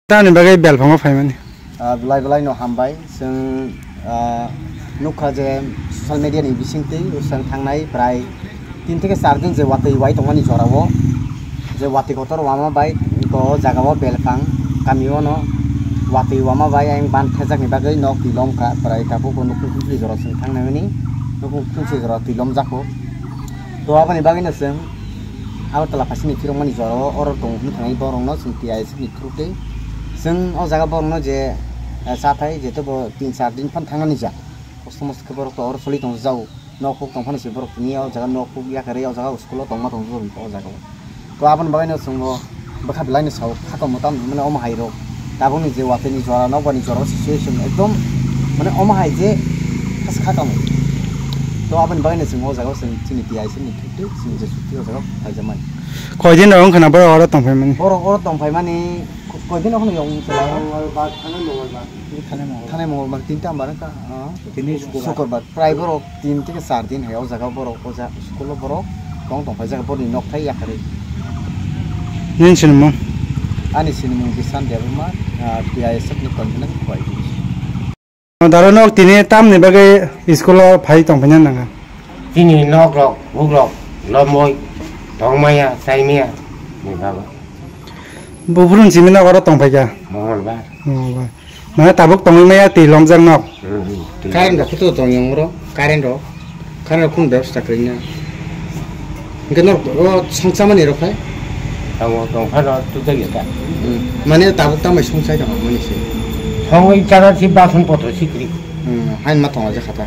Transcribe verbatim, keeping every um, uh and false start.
Tamni bagwi belphango phaimani? Ah, belai belai no hambai. Chwng, ah, nukha je social media ni bisingtwi chwng thangnai prai tin theke char din je watwi wai tongmani jorao, je watwi kotor wama bai o jagao belphang kamio no watwi wama bai ayang ban thejakni bagwi nok twi lomkha, prai tabuk bo nukung khumsli jora chwng thangnai mani, nukung khumsli jora twi lomjak o. To aboni bagwi no chwng Agartala phaisingni phirokmani jorao oro tong hwnwi thangnai borokno chwng T I S ni through twi chwng o jaga borokno je, eh, chathai je tebo tin char din phan thangnani ja. Kosto mosto khe borok to oro soli tong jao. Nok huk tong phano se borok tini o jaga nok huk yakarwi o jaga school o tongma tong jao o jaga o. To aboni bagwi no chwng bo bwkha belai no sao kha tongmo tam hwnmano omo hai rok. Tabukni je watwi ni jora nok bani jora o situation ekdom mane omo hai je khas kha tong. To aboni bagwi no chwng o jaga o chwng chini T I S ni through twi chwng je chutti o jaga o phaijak mani. Koidin rok wngkha na borok oro tongphaimani? Borok oro tongphaimani koidin rok no yong chwla o? Mongolbar, thanai Mongolbar. Thanai Mongolbar. Thanai Mongolbar tinta hambar wngkha, ah. Tini Sukurbar. Sukurbar. Prai borok tin theke char din hai o jaga borok o ja school o borok tong tong phaijak borokni nok thai yakarwi. Nini sinimung? Ani sinimung Bishan Debbarma, ah, T I S F ni convener khwlai di. Daro nok tini tamni bagwi school o phai tong phaiya nang? Chini nok rok, buk rok, lomoi, tongmaya, chaimaya, ni bago. Buphuru ni simi nok oro tong phaikha? Mongolbar. Mongolbar. Mane tabuk tongwi maya twi lomjak nok? Hmm, hmm, twi Current lomjak. Rok kutu tong yang oro, current rok. Current rok khun bebostha kwrwi na. Hingke nok o songchamani rok hai? Tongo, tong phano tujakya ta. Hmm. Mane tabuk tamai songchai tong mani se. Songwi chana si bason potro si kwrwi. Hmm, hain ma tongo je khata.